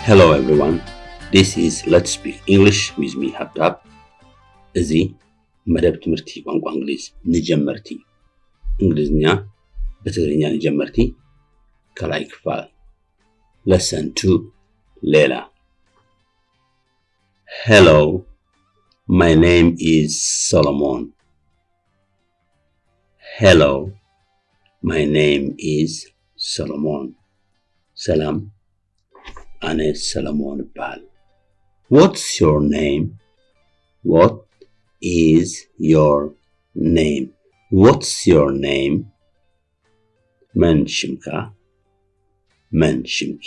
Hello everyone. This is Let's Speak English with me, Habtab. እዚ መደብ ትምህርቲ ቋንቋ እንግሊዝ ንጀመርቲ፣ እንግሊዝኛ ብትግርኛ ንጀመርቲ፣ ካልኣይ ክፋል። Lesson two. ሌላ። Hello, my name is Solomon. Hello, my name is Solomon. ሰላም፣ ኣነ ሰለሞን እበሃል። What's your name? What is your name? What's your name? መን ሽምካ? መን ሽምኪ?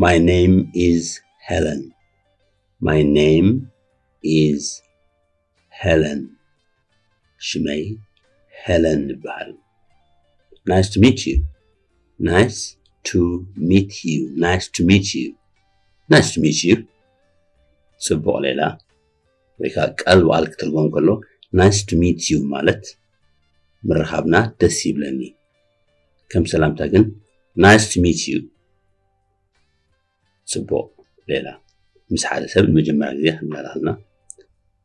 My name is Helen. My name is Helen. ሽመይ ሄለን ይበሃል። Nice to meet you. Nice to meet you. Nice to meet you. Nice to meet you. ጽቡቕ ሌላ። ወይ ከዓ ቃል ብቓል ክትርጎም ከሎ nice to meet you ማለት ምርኻብና ደስ ይብለኒ። ከም ሰላምታ ግን nice to meet you ጽቡቕ ሌላ። ምስ ሓደ ሰብ ንመጀመርያ ግዜ ክንላለ ከለና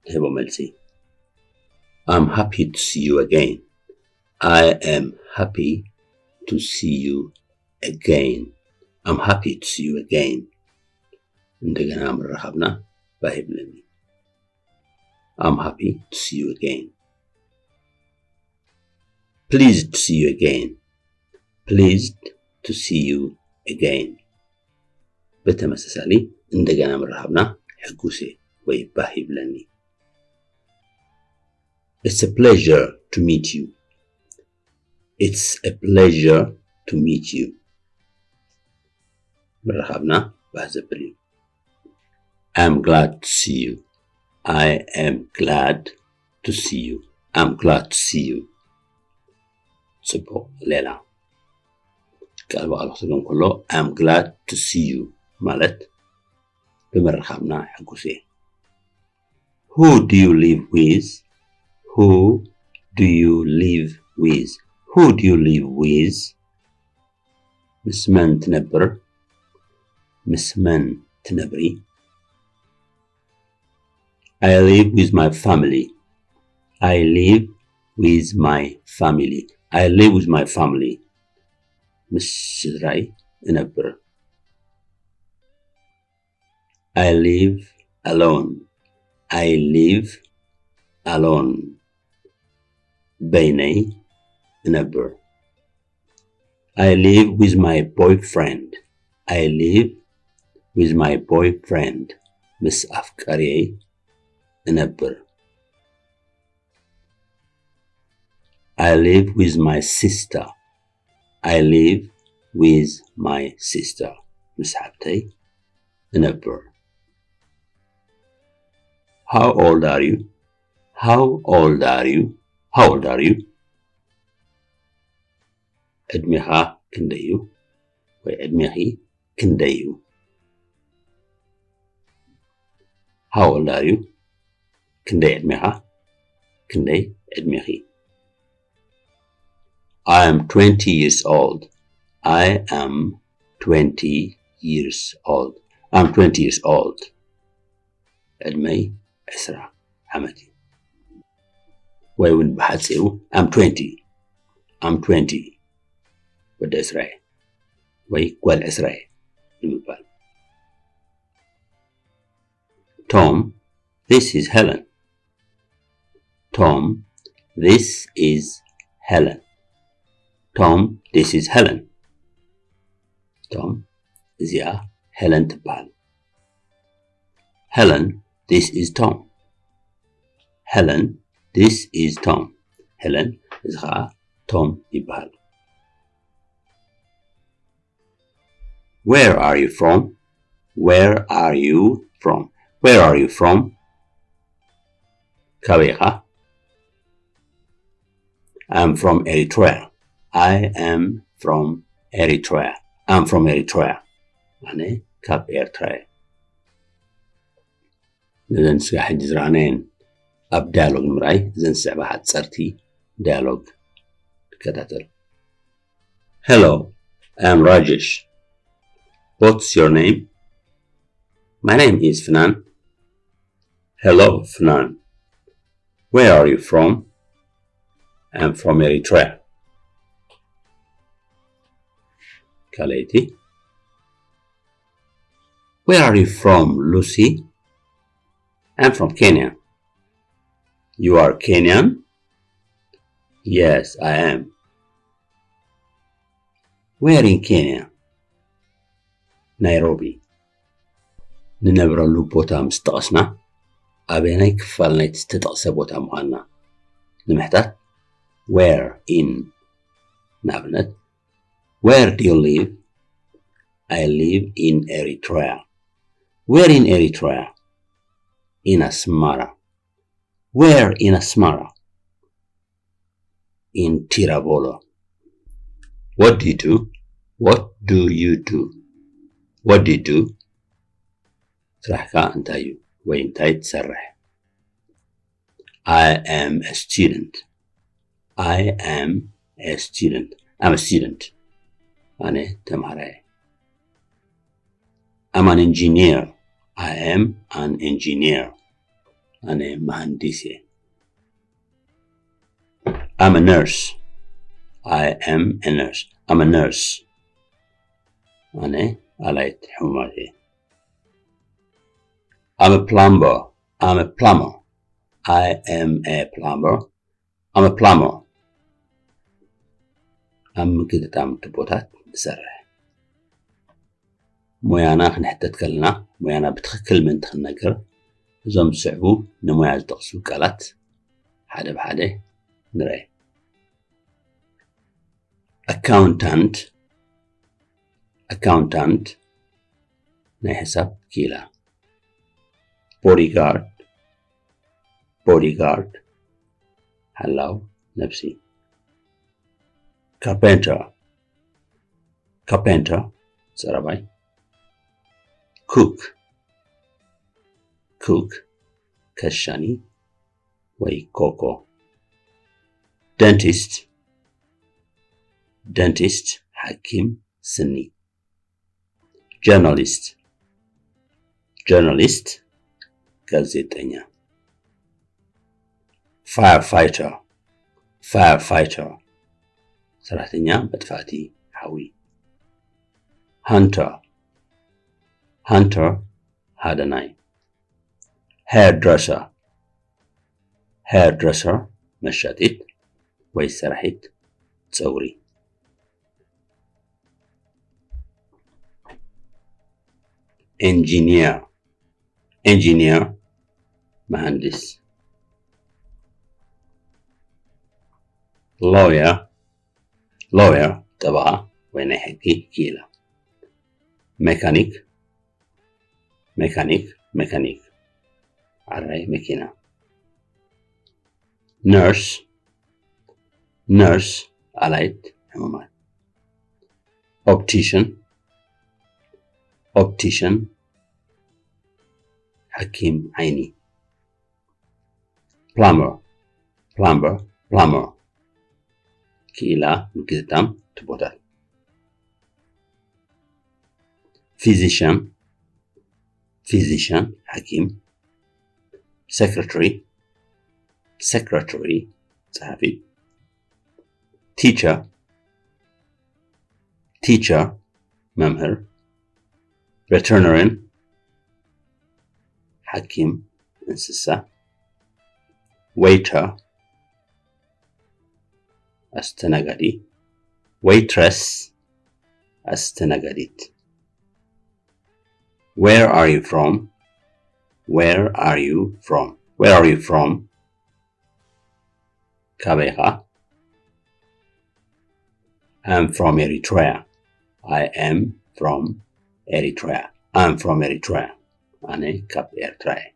ንህቦ መልሲ። I'm happy to see you again. I am happy to see you again. I'm happy to see you again. እንደገና ምርኻብና ባህ ይብለኒ። I'm happy to see you again. Pleased to see you again. Pleased to see you again. ብተመሳሳሊ እንደገና ምርኻብና ሕጉስ እየ ወይ ባህ ይብለኒ። It's a pleasure to meet you. It's a pleasure to meet you. ምርኻብና ባህ ዘብል እዩ። I'm glad to see you. I am glad to see you. I'm glad to see you. ጽቡቕ ሌላ። ቃል ብቓል ክትርጎም ከሎ I'm glad to see you ማለት ብምርኻብና ሕጉስ እየ። Who do you live with? Who do you live with? Who do you live with? ምስ መን ትነብር? ምስ መን ትነብሪ? I live with my family. I live with my family. I live with my family. ምስ ስድራይ እነብር። I live alone. I live alone. በይነይ እነብር። I live with my boyfriend. I live with my boyfriend. ምስ ኣፍቃሪየይ እነብር። I live with my sister. I live with my sister. ምስ ሓብተይ እነብር። How old are you? How old are you? How old are you? ዕድሜኻ ክንደይ እዩ? ወይ ዕድሜኺ ክንደይ እዩ? How old are you? ክንደይ ዕድሜኻ? ክንደይ ዕድሜኺ? I am twenty years old. I am twenty years old. I'm twenty years old. ዕድመይ ዕስራ ዓመት እዩ። ወይ እውን ብሓጺሩ I'm twenty. I'm twenty. ወዲ ዕስራ እየ ወይ ጓል ዕስራ እየ ንምባል። Tom, this is Helen. Tom, this is Helen. Tom, this is Helen. ቶም፣ እዚኣ ሄለን ትበሃል። Helen, this is Tom. Helen, this is Tom. ሄለን፣ እዚ ኸዓ ቶም ይበሃል። Where are you from? Where are you from? Where are you from? ካበይ ኢኻ? I'm from Eritrea. I am from Eritrea. I'm from Eritrea. ኣነ ካብ ኤርትራ እየ። ነዘን ስጋ ሕጂ ዝረኣናየን ኣብ ዳያሎግ ንምርኣይ እዘን ዝስዕባ ሓፀርቲ ዳያሎግ ንከታተል። Hello, I am Rajesh. What's your name? My name is Fnan. Hello, Fnan. Where are you from? I'm from Eritrea. ካልኣይቲ። Where are you from, Lucy? I'm from Kenya. You are Kenyan? Yes, I am. Where in Kenya? ናይሮቢ። ንነብረሉ ቦታ ምስ ጠቐስና ኣበየናይ ክፋል ናይቲ ዝተጠቕሰ ቦታ ምዃንና ንምሕታት where in። ንኣብነት, Where do you live? I live in Eritrea. Where in Eritrea? In Asmara. Where in Asmara? In Tirabolo. What do you do? What do you do? What do you do? ስራሕካ እንታይ እዩ ወይ እንታይ ትሰርሕ? I am a student. I am a student. I'm a student. ኣነ ተምሃራይ። I'm an engineer. I am an engineer. ኣነ መሃንዲስ እየ። I'm a nurse. I am a nurse. I'm a nurse. ኣነ ኣላይት ሕሙማት እየ። I'm a plumber. I'm a plumber. I am a plumber. I'm a plumber. ኣብ ምግጥጣም ቱቦታት እሰርሕ። ሞያና ክንሕተት ከለና ሞያና ብትኽክል ምእንቲ ክንነግር እዞም ዝስዕቡ ንሞያ ዝጠቕሱ ቃላት ሓደ ብሓደ ንርአ። ኣካውንታንት፣ ኣካውንታንት ናይ ሕሳብ ክኢላ። ቦዲጋርድ፣ ቦዲጋርድ ሓላው ነብሲ። ካርፔንተር፣ ካርፔንተር ጸረባይ። ኩክ፣ ኩክ ከሻኒ ወይ ኮኮ። ደንቲስት፣ ደንቲስት ሓኪም ስኒ። ጀርናሊስት፣ ጀርናሊስት ጋዜጠኛ። ፋየር ፋይተር፣ ፋየር ፋይተር ሰራሕተኛ መጥፋእቲ ሓዊ። ሃንተር፣ ሃንተር ሃደናይ። ሄር ድረሰር፣ ሄር ድረሰር መሻጢት ወይ ሰራሒት ጸጉሪ። ኢንጂኒየር፣ ኢንጂኒየር መሃንዲስ። ሎየር፣ ሎየር ጠበቓ ወይ ናይ ሕጊ ክኢላ። ሜካኒክ፣ ሜካኒክ፣ ሜካኒክ ዓራይ መኪና። ነርስ፣ ነርስ ኣላይት ሕሙማት። ኦፕቲሽን፣ ኦፕቲሽን ሓኪም ዓይኒ። ፕላምበር፣ ፕላምበር፣ ፕላምበር ክኢላ ምግጥጣም ቱቦታት። ፊዚሽን፣ ፊዚሽን ሓኪም። ሴክሬታሪ፣ ሴክሬታሪ ጸሓፊ። ቲቸር፣ ቲቸር መምህር። ቬተሪናሪያን ሓኪም እንስሳ። ዌይተር ኣስተናጋዲ። ዌይትረስ ኣስተናጋዲት። Where are you from? Where are you from? Where are you from? ካበይ ኢኻ? I'm from Eritrea. I am from Eritrea. I'm from Eritrea. ኣነ ካብ ኤርትራ እየ።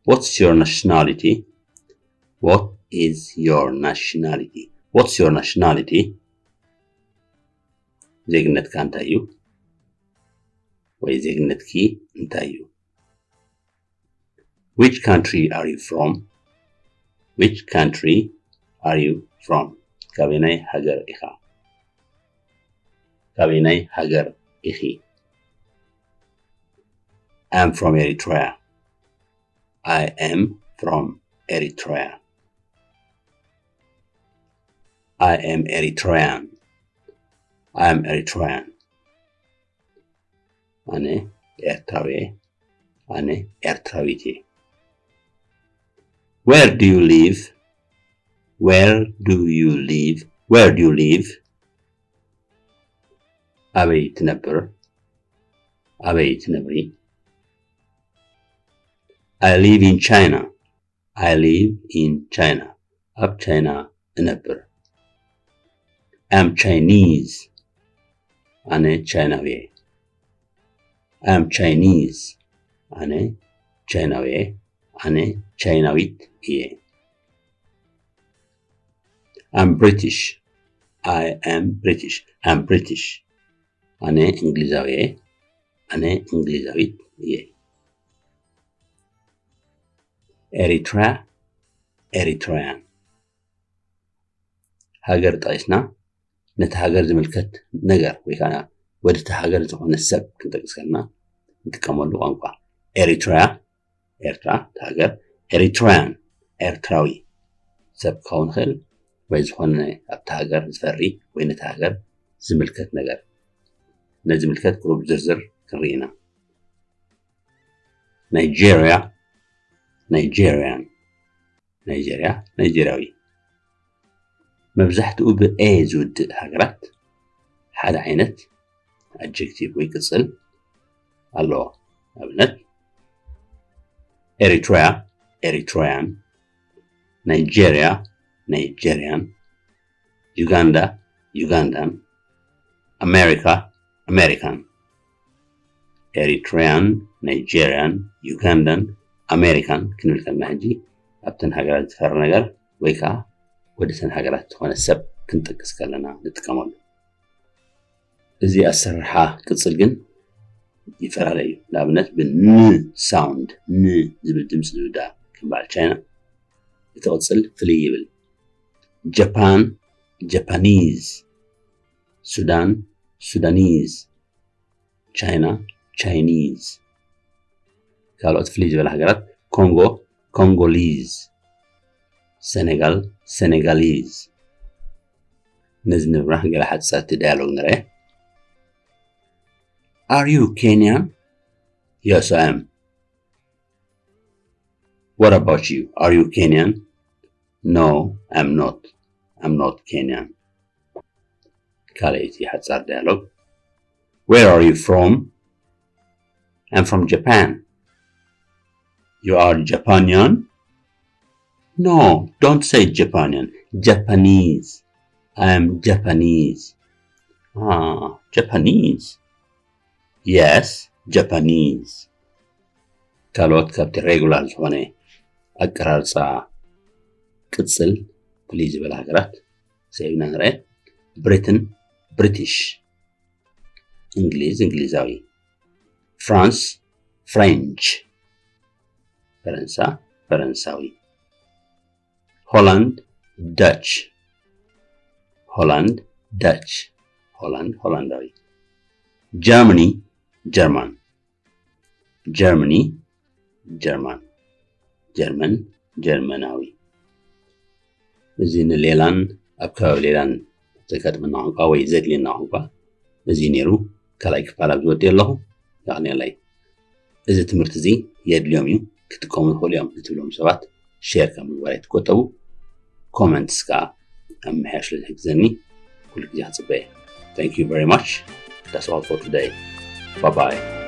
What's your nationality? What is your nationality? What's your nationality? ዜግነትካ እንታይ እዩ? ወይ ዜግነትኪ እንታይ እዩ? Which country are you from? Which country are you from? ካበየናይ ሃገር ኢኻ? ካበየናይ ሃገር ኢኺ? I'm from Eritrea. I am from Eritrea. I am Eritrean. I am Eritrean. ኣነ ኤርትራዊ እየ። ኣነ ኤርትራዊት እየ። Where do you live? Where do you live? Where do you live? ኣበይ ትነብር? ኣበይ ትነብሪ? I live in China. I live in China. ኣብ ቻይና እነብር። I'm Chinese. ኣነ ቻይናዊ እየ። I'm Chinese. ኣነ ቻይናዊ እየ። ኣነ ቻይናዊት እየ። I'm British. I am British. I'm British. ኣነ እንግሊዛዊ እየ። ኣነ እንግሊዛዊት እየ። ኤሪትራ፣ ኤሪትራውያን። ሃገር ጠቒስና ነቲ ሃገር ዝምልከት ነገር ወይ ከዓ ወደቲ ሃገር ዝኾነ ሰብ ክንጠቅስ ከለና ንጥቀመሉ ቋንቋ። ኤሪትራ፣ ኤርትራ፣ እቲ ሃገር። ኤሪትራውያን፣ ኤርትራዊ ሰብ ክኸውን ይኽእል፣ ወይ ዝኾነ ኣብቲ ሃገር ዝፈሪ ወይ ነቲ ሃገር ዝምልከት ነገር። ነዚ ዝምልከት ቁሩብ ዝርዝር ክንርኢ ኢና። ናይጄርያ፣ ናይጄርያን። ናይጄርያ፣ ናይጄርያዊ። መብዛሕትኡ ብኤ ዝውድእ ሃገራት ሓደ ዓይነት ኣጀክቲቭ ወይ ቅጽል ኣለዎ። ኣብነት፣ ኤሪትሪያ፣ ኤሪትሪያን። ናይጄርያ፣ ናይጄርያን። ዩጋንዳ፣ ዩጋንዳን። ኣሜሪካ፣ ኣሜሪካን። ኤሪትሪያን፣ ናይጄርያን፣ ዩጋንዳን፣ ኣሜሪካን ክንብል ከለና፣ ሕጂ ኣብተን ሃገራት ዝፈሪ ነገር ወይ ከዓ ወደተን ሃገራት ዝኾነ ሰብ ክንጠቅስ ከለና ንጥቀመሉ። እዚ ኣሰራርሓ ቅጽል ግን ይፈላለ እዩ። ንኣብነት፣ ብን ሳውንድ፣ ን ዝብል ድምፂ ዝውዳእ ከም በዓል ቻይና፣ እቲ ቅጽል ፍልይ ይብል። ጃፓን፣ ጃፓኒዝ። ሱዳን፣ ሱዳኒዝ። ቻይና፣ ቻይኒዝ። ካልኦት ፍልይ ዝበላ ሃገራት፣ ኮንጎ፣ ኮንጎሊዝ። ሰኔጋል፣ ሰኔጋሊዝ። ነዚ ንምብራህ ገለ ሓጸርቲ ዳያሎግ ንርአ። Are you Kenyan? Yes, I am. What about you? Are you Kenyan? No, I'm not. I'm not Kenyan. ካልኣይቲ ሓጻር ዳያሎግ። Where are you from? I'm from Japan. You are Japanian? No, don't say Japanian. Japanese. I am Japanese. Ah, Japanese. Yes, Japanese. ካልኦት ካብቲ ሬጉላር ዝኾነ ኣቀራርጻ ቅጽል ፍልይ ዝበላ ሃገራት ሰኢብና ንርአ። ብሪትን፣ ብሪቲሽ። እንግሊዝ፣ እንግሊዛዊ። ፍራንስ፣ ፍሬንች። ፈረንሳ፣ ፈረንሳዊ። ሆላንድ፣ ዳች። ሆላንድ፣ ዳች። ሆላንድ፣ ሆላንዳዊ። ጀርመኒ፣ ጀርማን። ጀርመኒ፣ ጀርማን። ጀርመን፣ ጀርመናዊ። እዚ ንሌላን ኣብ ከባቢ ሌላን ዘጋጥመና ቋንቋ ወይ ዘድልየና ቋንቋ እዚ ነይሩ። ካልኣይ ክፋል ኣብዚ ወዲኤ ኣለኹ። የቐንየለይ። እዚ ትምህርቲ እዚ የድልዮም እዩ፣ ክጥቀሙ ይኽእሉ እዮም ንትብሎም ሰባት ሼር ካብ ምግባር ኣይትቆጠቡ። ኮመንትስ ከዓ ኣብ ምሕያሽ ስለ ዝሕግዘኒ ኩሉ ግዜ ክጽበ እየ። Thank you very much. That's all for today. Bye bye.